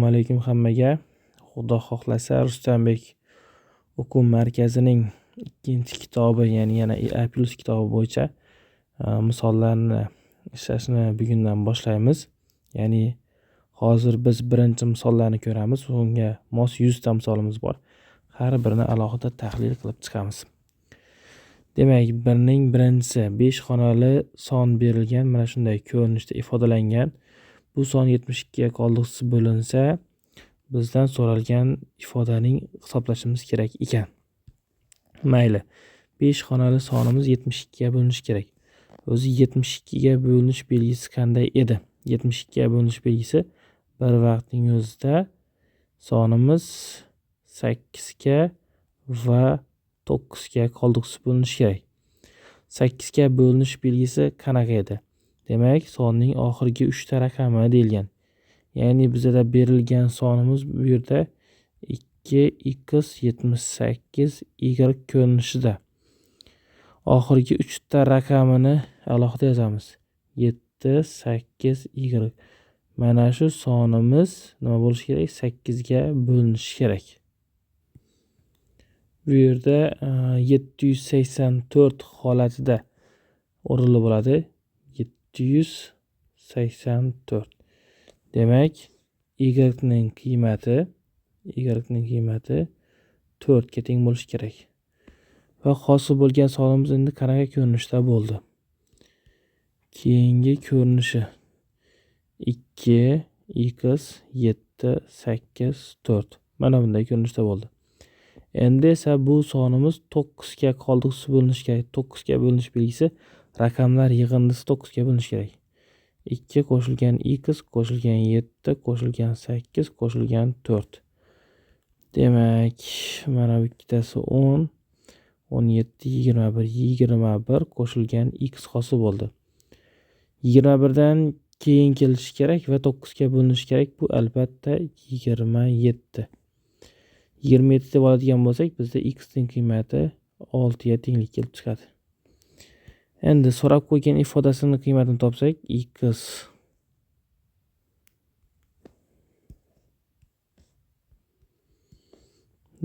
Alaykum hammaga. Xudo xohlasa, Rustambek o'quv markazining ikkinchi kitobi, ya'ni yana A+ kitobi bo'yicha misollarni ishlashni bugundan boshlaymiz. Ya'ni hozir biz birinchi misollarni ko'ramiz. Unga mos 100 ta misolimiz bor. Har birini alohida tahlil qilib chiqamiz. Demak, birning birinchisi 5 xonali son berilgan, mana shunday ko'rinishda ifodalangan. Bu son 72 ga qoldiqsiz bo'linsa, bizdan so'ralgan ifodaning hisoblashimiz kerak ekan. Mayli, 5 xonali sonimiz 72 ga bo'linishi kerak. O'zi 72 ga bo'linish belgisi qanday edi? 72 ga bo'linish belgisi bir vaqtning o'zida sonimiz 8 ga va 9 ga qoldiqsiz bo'linishi kerak. 8 ga bo'linish belgisi qanaqa edi? Demak, sonning oxirgi 3 ta raqami deyilgan. Ya'ni bizda berilgan sonimiz bu yerda 2 x 78 y ko'rinishida. Oxirgi 3 ta raqamini alohida yozamiz. 7 8 y. Mana shu sonimiz nima bo'lishi kerak? 8 ga bo'linishi kerak. Bu yerda 784 holatida o'rinli bo'ladi. 784. Demak, y ning qiymati 4 ga teng bo'lishi kerak. Va hosil bo'lgan sonimiz endi qanaqa ko'rinishda bo'ldi? Keyingi ko'rinishi 2 x 7 8 4. Mana bunday ko'rinishda bo'ldi. Endi esa bu sonimiz 9 ga qoldiqsiz bo'linishi kerak. 9 ga bo'linish belgisi raqamlar yig'indisi 9 ga bo'linishi kerak. 2 qo'shilgan x qo'shilgan 7 qo'shilgan 8 qo'shilgan 4. Demak, mana bu ikkitasi 10, 17, 21, 21 qo'shilgan x hosil bo'ldi. 21 dan keyin kelishi kerak va 9 ga bo'linishi kerak. Bu albatta 27. 27 deb oladigan bo'lsak, bizda x ning qiymati 6 ga tenglik kelib chiqadi. Endi so'rab qo'ygan ifodasini qiymatini topsak, x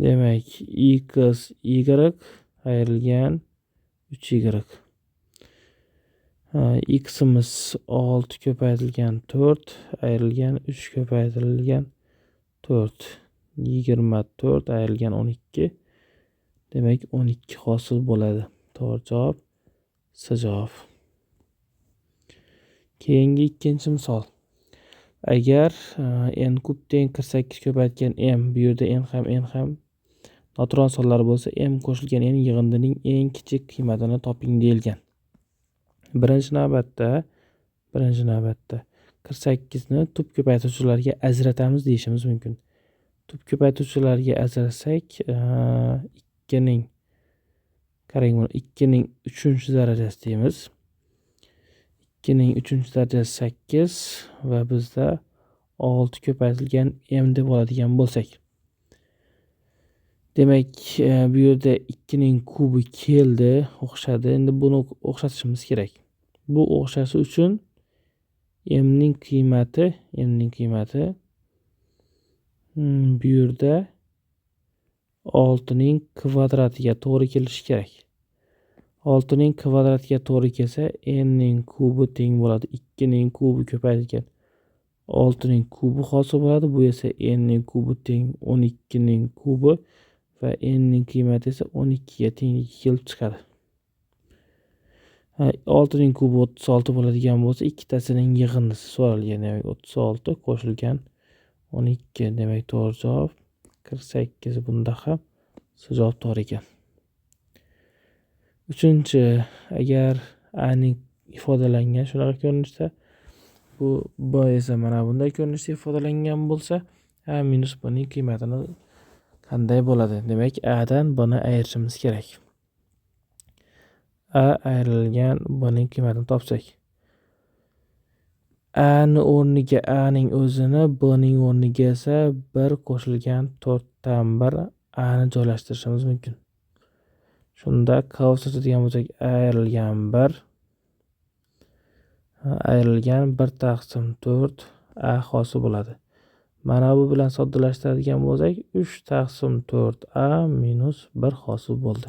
demak x y ayrilgan 3y. X'imiz 6 ko'paytirilgan 4 ayrilgan 3 ko'paytirilgan 4. 24 ayrilgan 12. Demak 12 hosil bo'ladi. To'g'ri javob C javob. Keyingi ikkinchi misol. Agar n kub teng 48 ko'paytgan m, bu yerda n ham natural sonlar bo'lsa, m qo'shilgan n yig'indining eng kichik qiymatini toping deyilgan. Birinchi navbatda 48 ni tub ko'paytiruvchilarga ajratamiz deyishimiz mumkin. Tub ko'paytiruvchilarga ajratsak, 2ning qarang buni 2ning 3-darajasi deymiz. 2ning 3-darajasi 8 va bizda 6 ko'paytirilgan m deb oladigan bo'lsak. Demak, bu yerda 2ning kubi keldi, o'xshadi. Endi buni o'xshatishimiz kerak. Bu o'xshashi uchun m ning qiymati bu yerda 6 ning kvadratiga to'g'ri kelishi kerak. 6 ning kvadratiga to'g'ri kelsa, n ning kubi teng bo'ladi 2 ning kubi ko'paytirilgan 6 ning kubi hosil bo'ladi. Bu esa n ning kubi teng 12 ning kubi va n ning qiymati esa 12 ga tenglik kelib chiqadi. 6 ning kubi 36 bo'ladigan bo'lsa, ikkitasining yig'indisi so'ralgan. Demak, 36 qo'shilgan 12. Demak, to'g'ri javob 48. Bunda ham javob to'g'ri ekan. Uchinchi, agar a ning ifodalangan shunaqa ko'rinishda, bu b esa mana bunday ko'rinishda ifodalangan bo'lsa, a minus b ning qiymatini qanday bo'ladi? Demak, a dan b ni ayirishimiz kerak. A ayrilgan b ning qiymatini topsak, a ni o'rniga a ning o'zini, b ning o'rniga esa 1 qo'shilgan 4 dan 1 a ni joylashtirishimiz mumkin. Shunda qavs ochadigan bo'lsak, ayrilgan 1 ayrilgan 1 taqsim 4 a hosil bo'ladi. Mana bu bilan soddalashtiradigan bo'lsak, 3 taqsim 4 a minus 1 hosil bo'ldi.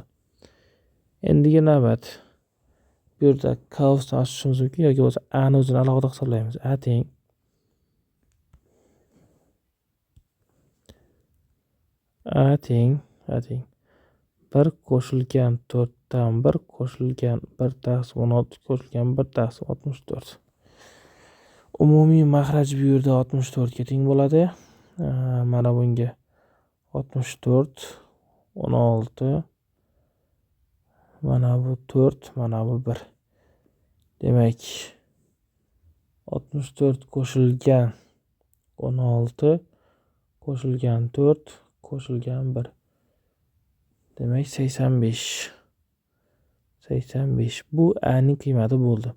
Endigi navbat bu yerda kausni ochishimiz mumkin yoki bo'lmasa a ni o'zini alohida hisoblaymiz. A teng a teng 1 qo'shilgan 4 dan 1 qo'shilgan 1 taqsim 16 qo'shilgan 1 taqsim 64. Umumiy maxraj bu yerda 64 ga teng bo'ladi. Mana bunga 64, 16, mana bu 4, mana bu 1. Demak, 64 qo'shilgan 16 qo'shilgan 4 qo'shilgan 1. Demak, 85. 85 bu a ning qiymati bo'ldi.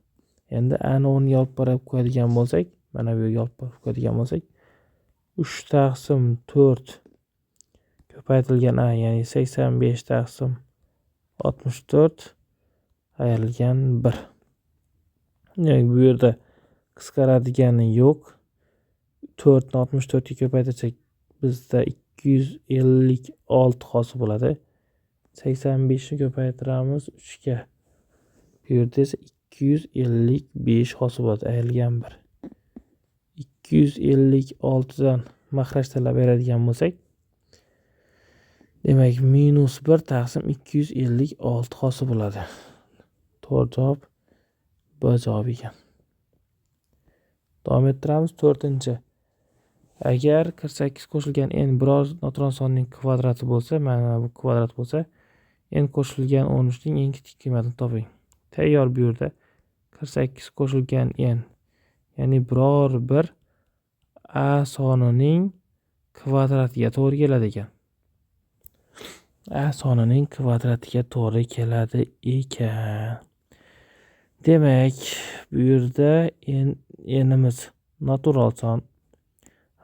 Endi a ni o'rniga olib borib qo'yadigan bo'lsak, mana bu yerga olib borib qo'yadigan bo'lsak, 3 taqsim 4 ko'paytirilgan a, ya'ni 85 taqsim 64 ayrilgan 1. Demak, bu yerda qisqaradigani yo'q. 4 ni 64 ga ko'paytirsak, bizda 256 hosil bo'ladi. 85 ni ko'paytiramiz 3 ga. Bu yerda esa 255 hosil bo'ladi, ayrilgan 1. 256 dan maxraj tanlab beradigan bo'lsak, demak, minus 1 taqsim 256 hosil bo'ladi. To'g'ri javob B javob ekan. Davom ettiramiz. 4-chi. Agar 48 qo'shilgan n biror natural sonning kvadrati bo'lsa, mana bu kvadrat bo'lsa, n qo'shilgan 13 ning eng kichik qiymatini toping. Tayyor bu yerda 48 qo'shilgan n, ya'ni biror bir a sonining kvadratiga to'g'ri keladi ekan. A sonining kvadratiga to'g'ri keladi ekan. Demak, bu yerda n'imiz natural son.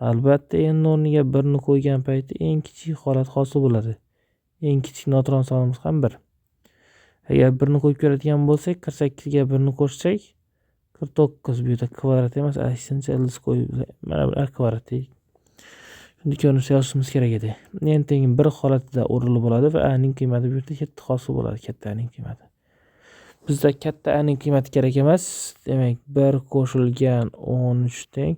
Albatta n o'rniga 1 ni qo'ygan paytda eng kichik holat hosil bo'ladi. Eng kichik natural sonimiz ham 1. Agar 1 ni qo'yib ko'radigan bo'lsak, 48 ga 1 ni qo'shsak, 49 bu yerda kvadrat emas, aksincha ildiz qo'yib, mana bu a kvadrat deylik. Shunday ko'rinishda yozishimiz kerak edi. N teng 1 holatida o'rinli bo'ladi va a ning qiymati bu yerda katta hosil bo'ladi, katta a ning qiymati. Bizda katta a ning qiymati kerak emas. Demak, 1 qo'shilgan 13 teng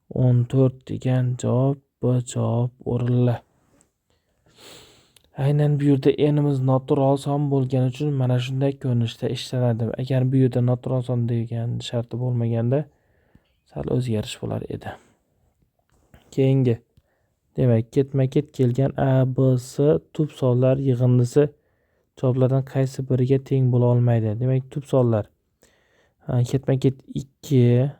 14 degan javob B javob o'rinli. Aynan bu yerda n'imiz natural son bo'lgani uchun mana shunday ko'rinishda ishlanadi. Agar bu yerda natural son degan sharti bo'lmaganda sal o'zgarish bo'lar edi. Keyingi, demak, ketma-ket kelgan a, b, c tub sonlar yig'indisi javoblardan qaysi biriga teng bo'la olmaydi? Demak, tub sonlar ketma-ket 2,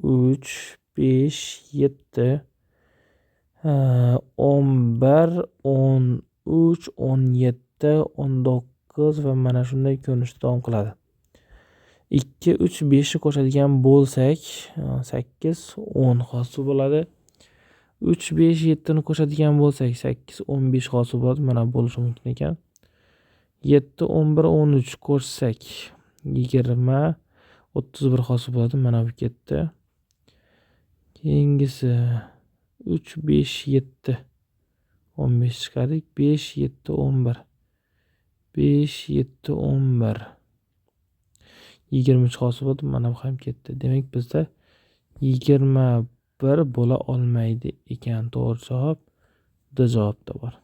3, 5, 7, 11, 13, 17, 19 va mana shunday ko'rinishda davom qiladi. 2, 3, 5 ni qo'shadigan bo'lsak, 8, 10 hosil bo'ladi. 3, 5, 7 ni qo'shadigan bo'lsak, 8, 15 hosil bo'ladi. Mana bo'lishi mumkin ekan. 7, 11, 13 qo'shsak, 20, 31 hosil bo'ladi. Mana bu ketdi. Keyingisi 3, 5, 7, 15 chiqardik. 5, 7, 11. 5, 7, 11. 23 hosil bo'ldi. Mana bu ham ketdi. Demak, bizda 21 bo'la olmaydi ekan. To'g'ri javob D javobda bor.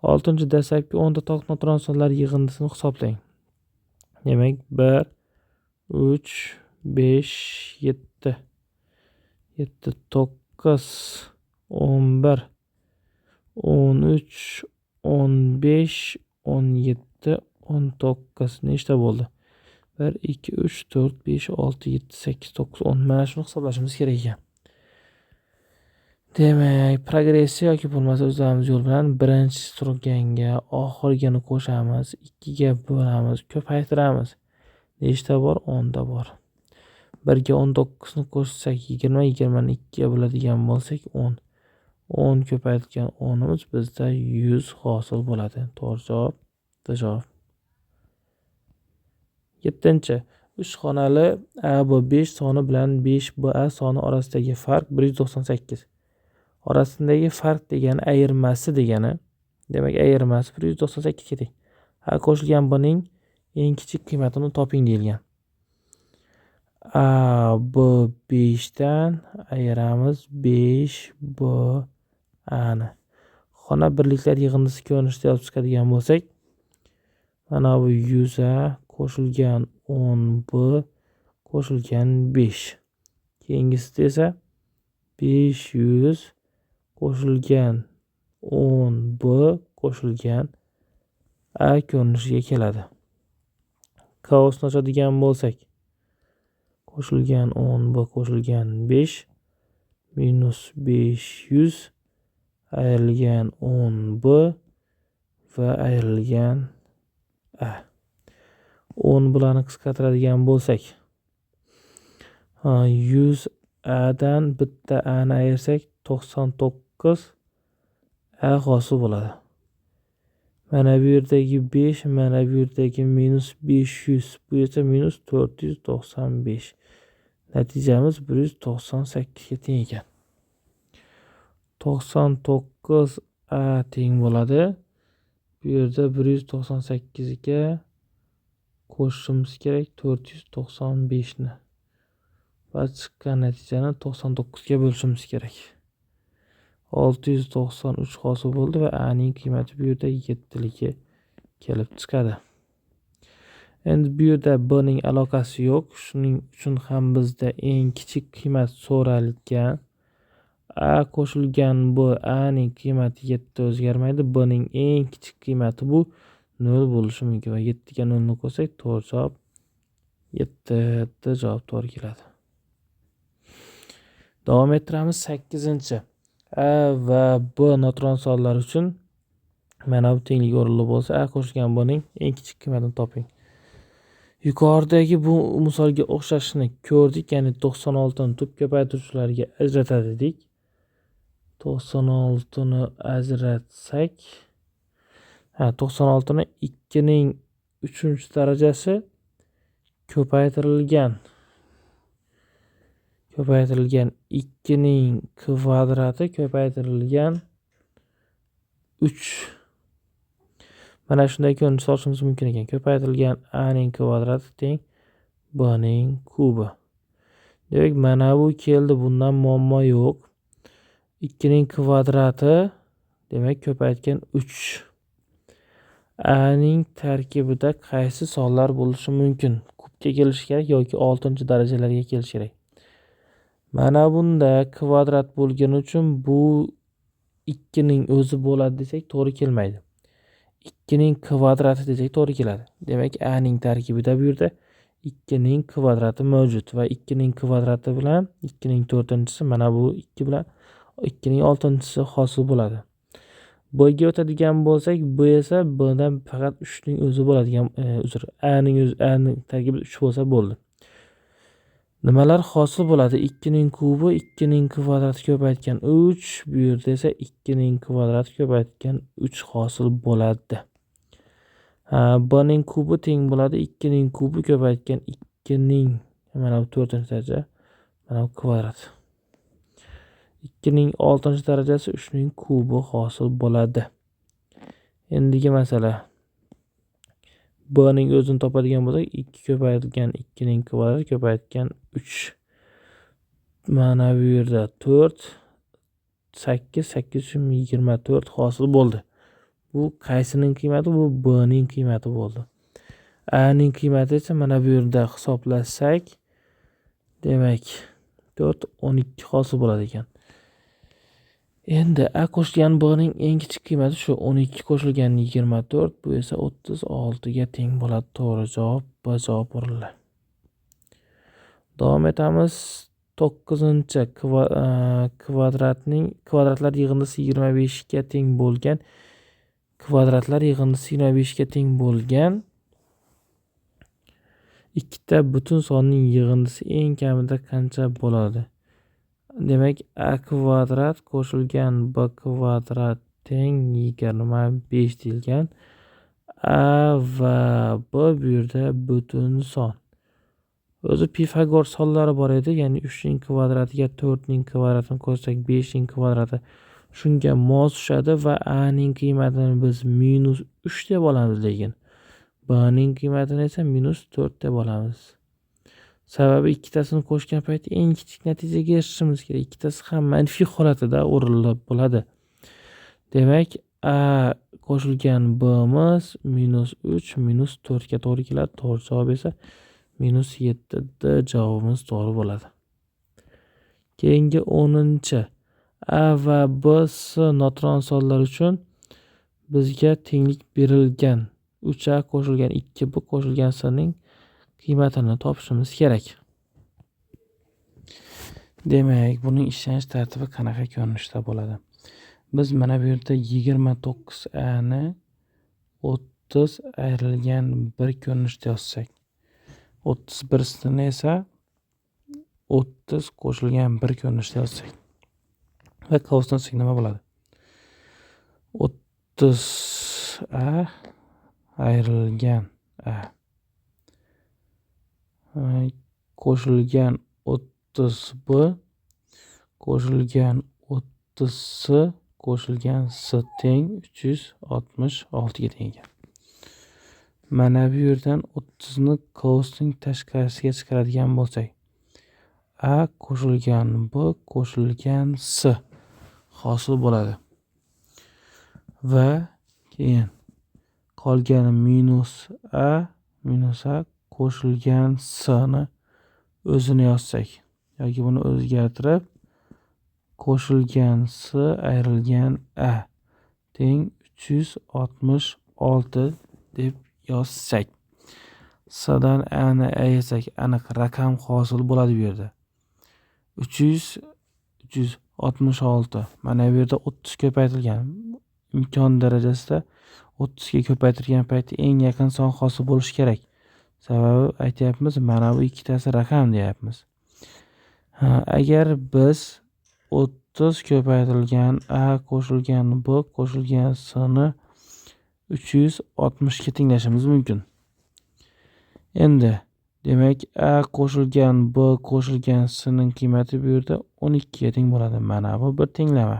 6-dastlabki 10 ta toq natural sonlar yig'indisini hisoblang. Demak, 1, 3, 5, 7, 7, 9, 11, 13, 15, 17, 19. Nechta bo'ldi? 1, 2, 3, 4, 5, 6, 7, 8, 9, 10. Mana shuni hisoblashimiz kerak ekan. Demak, progressiya yoki bo'lmasa o'zlarimiz yo'l bilan birinchi turganga oxirgini qo'shamiz, 2 ga bo'lamiz, ko'paytiramiz. Nechta bor? 10 ta bor. 1 ga 19 ni qo'shsak 20, 20 ni 2 ga bo'ladigan bo'lsak 10. 10 ko'paytirgan 10imiz bizda 100 hosil bo'ladi. To'g'ri javob D javob. 7. 3 xonali A B 5 soni bilan 5 B A soni orasidagi farq 198. Orasidagi farq degani ayirmasi degani. Demak, ayirmasi 198 ga teng. A qo'shilgan B ning eng kichik qiymatini toping deyilgan. A B 5 dan ayiramiz 5 B A ni. Xona birliklar yig'indisi ko'rinishida yozib chiqadigan bo'lsak, mana bu 100 A qo'shilgan 10 B qo'shilgan 5. Keyingisida esa 500 qo'shilgan 10 B qo'shilgan A ko'rinishiga keladi. Kaosni ochadigan bo'lsak, qo'shilgan 10 B qo'shilgan 5 minus 500 ayrilgan 10 B va ayrilgan A. 10 bularni qisqartiradigan bo'lsak, 100 A dan bitta A ni ayirsak 99 A hosil bo'ladi. Mana bu yerdagi 5, mana bu yerdagi minus 500, bu esa minus 495. Natijamiz 198 ga teng ekan. 99 A teng bo'ladi. Bu yerda 198 ga qo'shishimiz kerak 495 ni. Va chiqqan natijani 99 ga bo'lishimiz kerak. 693 hosil bo'ldi va A ning qiymati bu yerda 7 ligi kelib chiqadi. Endi bu yerda B ning aloqasi yo'q. Shuning uchun ham bizda eng kichik qiymat so'ralgan. A qo'shilgan B, A ning qiymati 7 o'zgarmaydi. B ning eng kichik qiymati bu 0 bo'lishi mumkin va 7 ga 0 ni qo'shsak to'g'ri javob 7 javob to'g'ri keladi. Davom ettiramiz. 8. A va B notural sonlar uchun mana bu tenglik o'rinli bo'lsa, A qo'shilgan B ning eng kichik qiymatini toping. Yuqoridagi bu misolga o'xshashini ko'rdik, ya'ni 96 ni tub ko'paytiruvchilarga ajratadi dedik. 96 ni ajratsak, 96 ni 2 ning 3-darajasi ko'paytirilgan 2 ning kvadrati ko'paytirilgan 3. Mana shunday ko'rinish olishimiz mumkin ekan. Ko'paytirilgan a ning kvadrati teng b ning kubi. Demak, mana bu keldi, bundan muammo yo'q. 2 ning kvadrati demak ko'paytgan 3. A ning tarkibida qaysi sonlar bo'lishi mumkin? Kubga kelishi kerak yoki 6-darajalarga kelishi kerak. Mana bunda kvadrat bo'lgani uchun bu 2 ning o'zi bo'ladi desak to'g'ri kelmaydi. 2 ning kvadrati desak to'g'ri keladi. Demak, a ning tarkibida bu yerda 2 ning kvadrati mavjud va 2 ning kvadrati bilan 2 ning 4-chisi mana bu 2 bilan 2 ning 6-chisi hosil bo'ladi. B ga o'tadigan bo'lsak, B esa B dan faqat 3 ning o'zi bo'ladigan, uzr, A ning o'zi, A ning tarkibida 3 bo'lsa bo'ldi. Nimalar hosil bo'ladi? 2 ning kubi 2 ning kvadrati ko'paytgan 3, bu yerda esa 2 ning kvadrati ko'paytgan 3 hosil bo'ladi. B ning kubi teng bo'ladi 2 ning kubi ko'paytgan 2 ning mana bu 4-daraja, mana bu kvadrat. 2 ning 6-darajasi 3 ning kubi hosil bo'ladi. Endigi masala B ning o'zini topadigan bo'lsak, 2 ko'paytirilgan 2 ning kvadrati ko'paytgan 3. Mana bu yerda 4, 8, 8 24 hosil bo'ldi. Bu qaysining qiymati? Bu B ning qiymati bo'ldi. A ning qiymati esa mana bu yerda hisoblasak, demak 4 12 hosil bo'ladi ekan. Endi A qo'shilgan B ning eng kichik qiymati shu 12 qo'shilgan 24, bu esa 36 ga teng bo'ladi. To'g'ri javob B javob o'rinli. Davom etamiz. 9-chi kvadratlar yig'indisi 25 ga teng bo'lgan kvadratlar yig'indisi 25 ga teng bo'lgan ikkita butun sonning yig'indisi eng kamida qancha bo'ladi? Demak, a kvadrat qo'shilgan b kvadrat teng 25 deyilgan. A va b bu yerda butun son. O'zi Pifagor sonlari bor edi, ya'ni 3 ning kvadratiga 4 ning kvadratini qo'shsak 5 ning kvadrati shunga mos tushadi va a ning qiymatini biz -3 deb olamiz, lekin b ning qiymatini esa -4 deb olamiz. Sababi ikkitasini qo'shgan paytda eng kichik natijaga erishishimiz kerak. Ikkitasi ham manfiy holatida o'rinli bo'ladi. Demak, a qo'shilgan b'miz -3 -4 ga to'g'ri keladi. To'g'ri javob esa -7 D javobimiz to'g'ri bo'ladi. Keyingi 10-chi A va B S notural sonlar uchun bizga tenglik berilgan. 3A qo'shilgan 2B qo'shilgan S ning qiymatini topishimiz kerak. Demak, buning ishlanish tartibi qanaqa ko'rinishda bo'ladi? Biz mana bu yerda 29A ni 30 ayrilgan 1 ko'rinishda yozsak, 31 esa 30 qo'shilgan 1 ko'rinishda yozsak va qavsdan olsak nima bo'ladi? 30A ayrilgan A qo'shilgan 30B qo'shilgan 30C qo'shilgan S teng 366 ga teng ekan. Mana bu yerdan 30 ni qavsning tashqarisiga chiqaradigan bo'lsak, A qo'shilgan B qo'shilgan S hosil bo'ladi. Va keyin qolgani -A -A qo'shilgan S ni o'zini yozsak yoki buni o'zgartirib qo'shilgan S ayrilgan A teng 366 deb yozsak, S dan A ni ayirsak aniq raqam hosil bo'ladi bu yerda. 366. Mana bu yerda 30 ko'paytirilgan. Imkon darajasida 30 ga ko'paytirgan paytda eng yaqin son hosil bo'lishi kerak. Sababi aytyapmiz, mana bu ikkitasi raqam deyapmiz. Agar biz 30 ko'paytirilgan A qo'shilgan B qo'shilgan S ni 360 ga tenglashimiz mumkin. Endi demak A qo'shilgan B qo'shilgan S ning qiymati bu yerda 12 ga teng bo'ladi. Mana bu bir tenglama.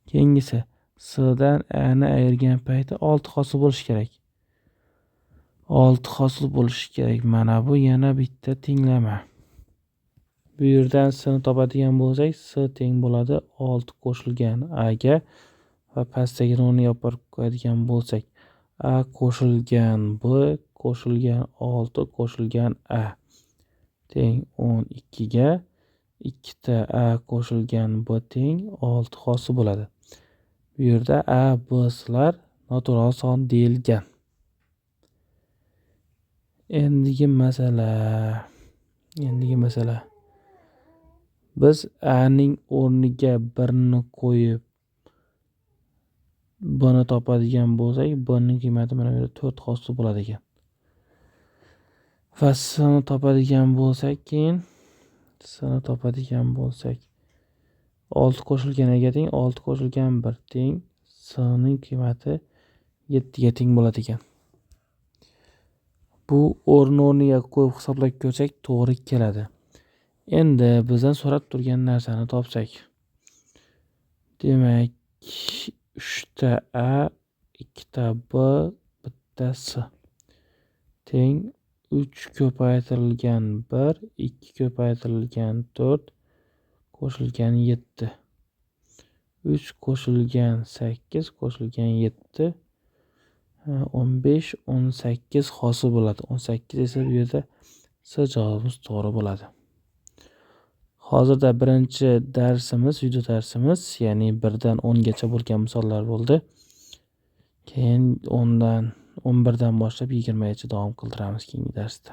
Keyingisi S dan A ni ayirgan paytda 6 hosil bo'lishi kerak. 6 hosil bo'lishi kerak. Mana bu yana bitta tenglama. Bu yerdan S ni topadigan bo'lsak, S teng bo'ladi 6 qo'shilgan A ga va pastdagini o'rniga olib qo'yadigan bo'lsak, A qo'shilgan B qo'shilgan 6 qo'shilgan A teng 12 ga, ikkita A qo'shilgan B teng 6 hosil bo'ladi. Bu yerda A, B, S'lar natural son deyilgan. Endigi masala biz A ning o'rniga 1 ni qo'yib B ni topadigan bo'lsak, B ning qiymati mana bu yerda 4 hosil bo'ladi ekan. Va S ni topadigan bo'lsak, keyin S ni topadigan bo'lsak 6 qo'shilgan A ga teng 6 qo'shilgan 1 teng S ning qiymati 7 ga teng bo'ladi ekan. Bu o'rni o'rniga qo'yib hisoblab ko'rsak to'g'ri keladi. Endi bizdan so'rab turgan narsani topsak. Demak, 3 ta A, 2 ta B, 1 ta S teng 3 ko'paytirilgan 1, 2 ko'paytirilgan 4 qo'shilgan 7. 3 qo'shilgan 8 qo'shilgan 7 15, 18 hosil bo'ladi. 18 esa bu yerda S javobimiz to'g'ri bo'ladi. Hozirda birinchi darsimiz, video darsimiz, ya'ni 1 dan 10 gacha bo'lgan misollar bo'ldi. Keyin 11 dan boshlab 20 gacha davom qildiramiz keyingi darsda.